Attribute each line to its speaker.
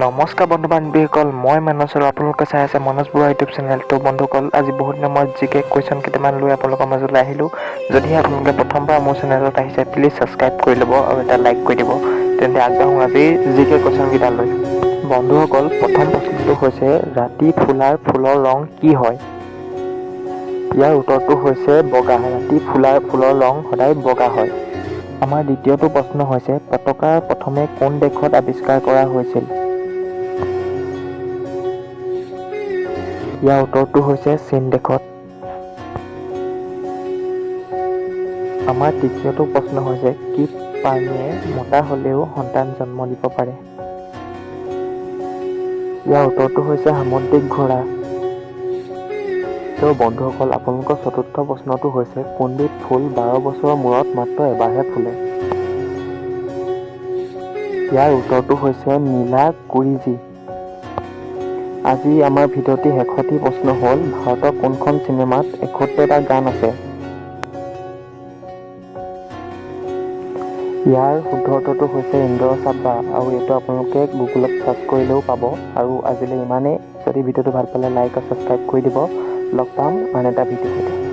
Speaker 1: নমস্কাৰ বন্ধু বান্ধৱীসকল, মই মানস আৰু আপোনালোকে চাই আছে মনোজ বৰুৱা ইউটিউব চেনেলটো। বন্ধুসকল, আজি বহুত দিনৰ মূৰত জিকে কুৱেশ্যন কেইটামান লৈ আপোনালোকৰ মাজলৈ আহিলোঁ। যদিহে আপোনালোকে প্ৰথমবাৰ মোৰ চেনেলত আহিছে, প্লিজ ছাবস্ক্ৰাইব কৰি ল'ব আৰু এটা লাইক কৰি দিব। তেন্তে আগবাঢ়োঁ আজি জিকে কুৱেশ্যনকেইটা লৈ। বন্ধুসকল, প্ৰথম প্ৰশ্নটো হৈছে, ৰাতি ফুলাৰ ফুলৰ ৰং কি হয়? ইয়াৰ উত্তৰটো হৈছে বগা। ৰাতি ফুলাৰ ফুলৰ ৰং সদায় বগা হয়। আমাৰ দ্বিতীয়টো প্ৰশ্ন হৈছে, পতাকা প্ৰথমে কোন দেশত আৱিষ্কাৰ কৰা হৈছিল? ইয়াৰ উত্তৰটো হৈছে চীন দেশত। আমাৰ তৃতীয়টো প্ৰশ্ন হৈছে, কি প্ৰাণীয়ে মতা হ'লেও সন্তান জন্ম দিব পাৰে? ইয়াৰ উত্তৰটো হৈছে সামুদ্ৰিক ঘোঁৰা। তো বন্ধুসকল, আপোনালোকৰ চতুৰ্থ প্ৰশ্নটো হৈছে, কোনবিধ ফুল 12 বছৰৰ মূৰত মাত্ৰ এবাৰহে ফুলে? ইয়াৰ উত্তৰটো হৈছে নীলা কুৰিজি। আজি আমাৰ ভিডিঅ'টিৰ শেষৰটি প্ৰশ্ন হ'ল, ভাৰতৰ কোনখন চিনেমাত 71টা গান আছে? ইয়াৰ শুদ্ধ উত্তৰটো হৈছে ইন্দ্ৰ চাব্বা আৰু এইটো আপোনালোকে গুগলত চাৰ্চ কৰিলেও পাব। আৰু আজিলৈ ইমানেই। যদি ভিডিঅ'টো ভাল পালে, লাইক আৰু ছাবস্ক্ৰাইব কৰি দিব। লগ পাম আন এটা ভিডিঅ'ৰ সৈতে।